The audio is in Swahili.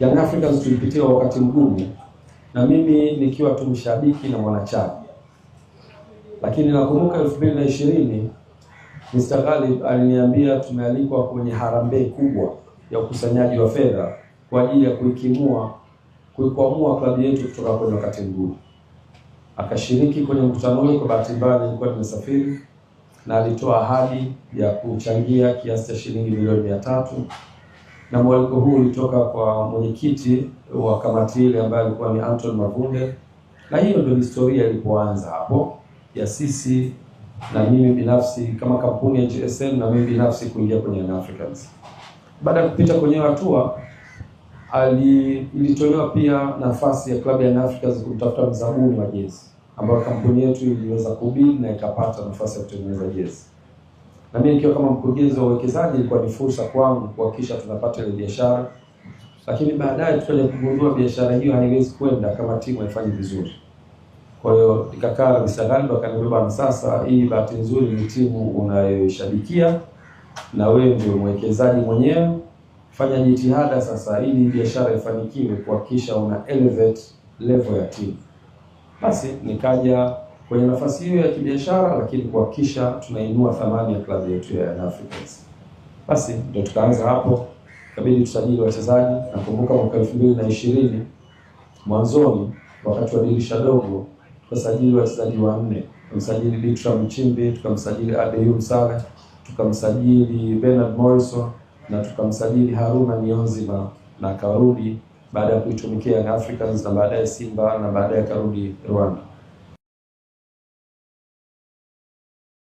Young Africans tulipitia wakati mgumu, na mimi nikiwa tu mshabiki na mwanachama, lakini nakumbuka 2020 Mr. Ghalib aliniambia tumealikwa kwenye harambee kubwa ya ukusanyaji wa fedha kwa ajili ya kuikwamua klabu yetu kutoka kwenye wakati mgumu. Akashiriki kwenye mkutano ule, kwa bahati mbaya nilikuwa nimesafiri, na alitoa ahadi ya kuchangia kiasi cha shilingi milioni 300, na mwaliko huu ulitoka kwa mwenyekiti wa kamati ile ambaye alikuwa ni Anton Mavunde, na hiyo ndio historia ilipoanza hapo ya sisi na mimi binafsi kama kampuni ya GSM na mimi binafsi kuingia kwenye Young Africans. Baada ya kupita kwenye hatua, ilitolewa pia nafasi ya klabu ya Young Africans kumtafuta mzabuni wa jezi, ambayo kampuni yetu iliweza kubid na ikapata nafasi ya kutengeneza jezi. Na mimi nikiwa kama mkurugenzi wa uwekezaji, ilikuwa ni fursa kwangu kuhakikisha tunapata ile biashara, lakini baadaye tukaja kugundua biashara hiyo haiwezi kwenda kama timu haifanyi vizuri. Kwa hiyo nikakaa na Mr. Ghalib akaniambia, bwana, sasa hii bahati nzuri ni timu unayoishabikia na wewe ndio mwekezaji mwenyewe, fanya jitihada sasa ili biashara ifanikiwe, kuhakikisha una elevate level ya timu. Basi nikaja kwenye nafasi hiyo ya kibiashara, lakini kuhakikisha tunainua thamani ya klabu yetu ya Young Africans. Basi ndio tukaanza hapo, ikabidi tusajili wachezaji. Nakumbuka mwaka 2020 mwanzoni, wakati wa dirisha dogo, tukasajili wachezaji wanne. Tukamsajili Ditram Nchimbi, tukamsajili Adeyu Msale, tukamsajili Bernard Morrison na tukamsajili Haruna Niyonzima, na akarudi baada ya kuitumikia Young Africans na baadaye Simba na baadaye akarudi Rwanda.